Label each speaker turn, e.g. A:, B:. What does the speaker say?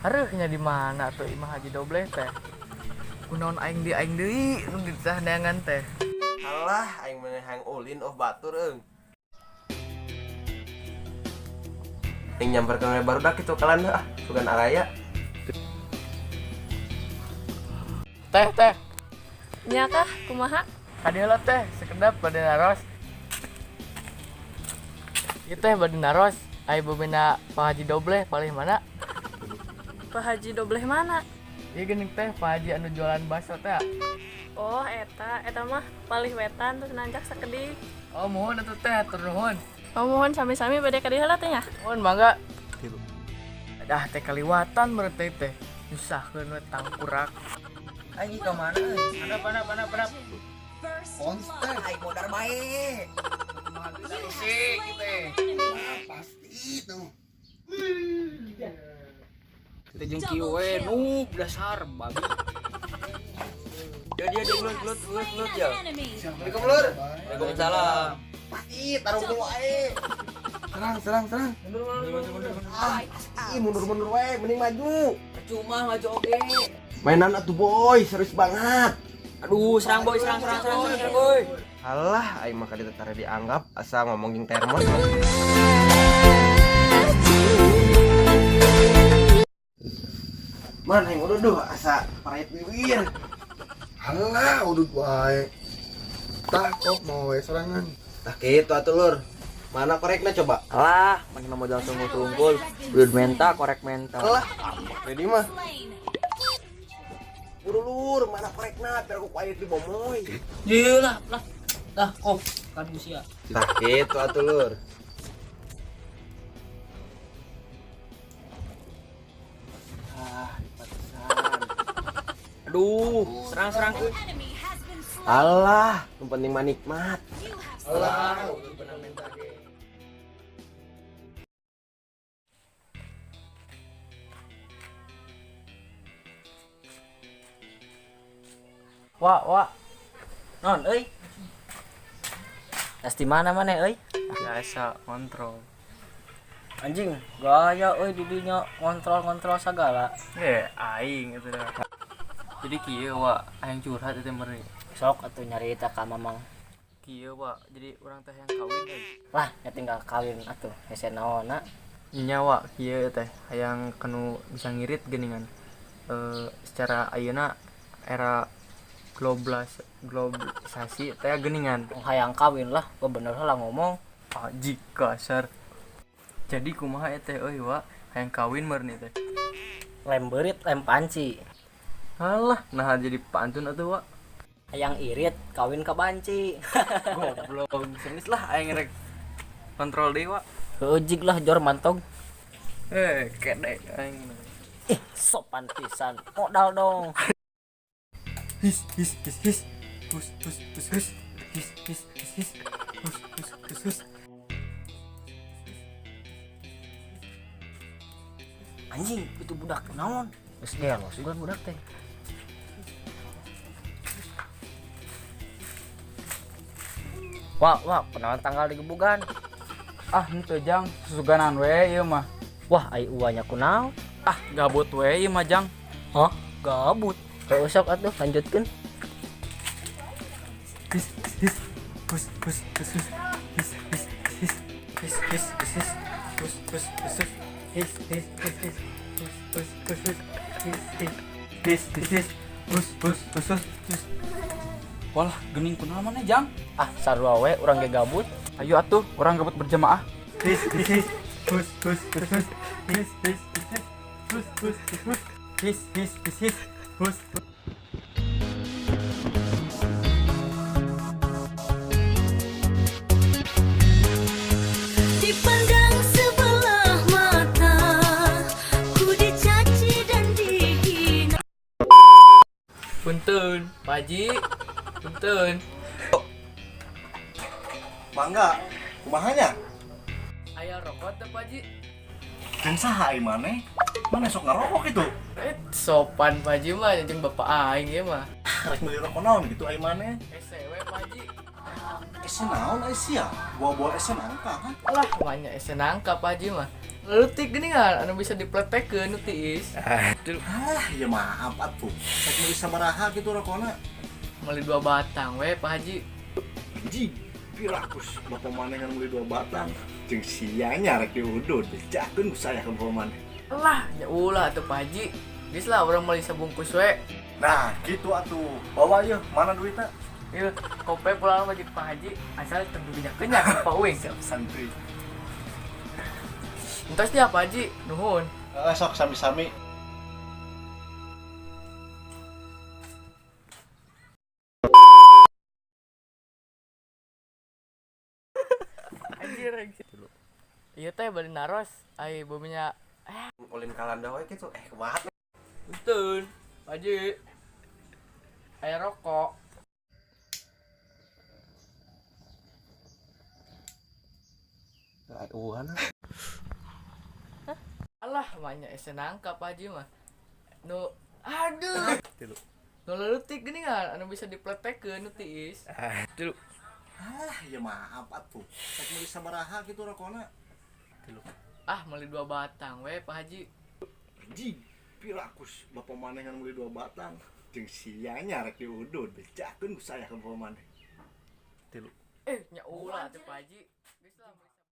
A: Hareuhnya di mana tuh Imah Haji Dobleh teh? Kunaon aing di aing deui nu ditah neangan teh.
B: Alah, aing maneh hayang ulin oh batur eung. Aing nyamperkeun we barudak kitu kalan ah, sugan araya.
A: Teh teh,
C: Nya kah, kumaha?
A: kadieu heula teh sekedap bade naros. Ieu teh bade naros, ai bumina Pak Haji Dobleh palih mana?
C: Pak Haji Dobleh mana?
A: Ieu geuning teh Pak Haji anu jualan bakso teh.
C: Oh, eta, eta mah palih wetan terus nanjak sakedik.
A: Oh, muhun atuh teh, hatur nuhun.
C: Oh, muhun sami-sami bade ka dieu heula teh nya.
A: Muhun mangga. Dah teh kaliwatan meureun teh teh. Nyusahkeun we tangkurak.
D: Aing ka mana euy?
A: Handap handap handap handap.
D: Monster aing modar bae.
A: Sih teh.
D: Pasti itu.
E: Kita jeung kieu we noob dasar babi.
B: Dia dia dia gelut gelut gelut gelut ya. Assalamualaikum lur. Waalaikumsalam.
D: Pasti taruh dulu wae. Serang serang serang. Ah, pasti mundur-mundur wae, mending maju.
E: Percuma maju oge.
B: Mainan atuh boy, serius banget.
E: Aduh, serang boy, serang serang serang serang boy.
B: Alah, aing mah kaditu tara dianggap asa ngomong jeung termos. Man, aing udah duh asa parait bibir.
D: Alah, udut wae. Tah kok mau wae serangan.
B: Tah kitu atuh lur. Mana korekna coba?
E: Alah, mana modal sungguh-sungguh. Udut menta, korek menta.
B: Alah, ready mah. Buru lur, mana korekna biar aku pahit di bomoy.
E: Iya lah, lah. Lah, kok kan usia.
B: Tah kitu atuh lur. Ah, pantesan.
E: Aduh, serang-serang euy.
B: Alah, yang penting mah nikmat.
D: Alah, udut bener menta ge.
A: Wah, wah.
E: Non euy. Tas di mana maneh euy?
A: Biasa kontrol.
E: Anjing, gaya euy didinya ngontrol-ngontrol sagala.
A: Eh, aing itu dah. Jadi kieu wa, aing curhat itu meureun.
E: Sok atuh nyarita ka mamang.
A: Kieu wa, jadi urang teh yang kawin euy.
E: Lah, nya tinggal kawin atuh hese naonna.
A: Nya wa kieu teh hayang kanu bisa ngirit geuningan. Secara ayeuna era globalisasi globalisasi teh geuningan.
E: Hayang kawin lah, gua bener lah ngomong.
A: Aji kasar. Jadi kumaha teh euy wa, hayang kawin meureun teh.
E: Lem beurit, lem panci.
A: Alah, nah jadi pantun atuh wa.
E: Hayang irit, kawin ka banci.
A: Goblok, serius lah aing rek kontrol deui wa.
E: Heujig lah jor mantog.
A: Eh, kedek aing.
E: Ih, sopan pisan. Modal dong.
A: His his his his. Hus hus hus hus. His his his his. Hus hus hus hus.
E: Anjing, itu budak naon? Geus gelo sugan budak teh. Wah, wah, kenalan tanggal digebugan.
F: Ah, henteu jang, susuganan we ieu mah.
E: Wah, ai uanya kunaon?
F: Ah, gabut we ieu mah jang.
E: Hah? Gabut. Heuh sok atuh lanjutkeun.
A: His his hus hus hus hus. His his his his his his his. Hus hus hus hus. His his his his. Hus hus hus hus. His his his his his. Hus hus hus hus. Hus.
F: Walah, geuning kunaon maneh jang?
E: Ah, sarua we urang ge gabut.
F: Ayo atuh, urang gabut berjamaah.
A: His his his. Hus hus hus hus. His his his his. Hus hus hus hus. His his his his. Hus.
G: Dipandang sebelah mata, ku dicaci dan dihina.
A: Punten, Pak Haji. Punten.
B: Mangga, kumahanya?
A: Aya rokok teh Pak Haji.
H: Kan saha ai maneh? Maneh sok ngarokok itu.
A: Eh, sopan Pak Haji mah jeung bapak aing ieu mah.
H: Rek meuli rokok naon gitu ai maneh?
A: Ese we Pak Haji.
H: Ese naon ai sia? Buah-buah ese nangka kan?
A: Alah, banyak ese nangka Pak Haji mah.
F: Leutik geuningan anu bisa dipletekkeun nu tiis.
H: Ah, ya maaf atuh. Rek meuli sabaraha kitu rokona?
F: Meuli 2 batang we Pak Haji.
H: Anjing, pirakus bapak maneh ngan meuli 2 batang. Jeung sia nya rek diudud, bejakeun ku saya ka bapak maneh.
F: Lah, nya ulah atuh Pak Haji. Geus lah urang meuli sabungkus we.
H: Nah, gitu atuh. Bawa yeuh, mana duitna?
F: Ieu kope pulang mah jeung Pak Haji, asal teu dibejakeun nya ka Pak Uing.
H: Siap santri.
F: Entos dia Pak Haji, nuhun.
H: Sok sami-sami.
F: Anjir, anjir. Iya teh bari naros, ai buminya
B: Ulin kalanda we kitu. Kumaha?
F: Betul, Pak Haji. Aya rokok.
B: Ai uhan.
F: Alah, banyak ese nangka Pak Haji mah. Nu aduh.
H: Tilu.
F: Nu leutik geuningan anu bisa dipletekkeun nu tiis.
A: Tilu.
H: Ah, ya maaf atuh. Rek meuli sabaraha kitu rokona?
A: Tilu.
F: Ah, meuli 2 batang we Pak Haji.
H: Anjing, pirakus bapak maneh ngan meuli 2 batang. Jeung sia nya rek diudud, bejakeun ku saya ka bapak maneh.
A: Tilu.
F: Nya ulah atuh Pak Haji. Geus lah.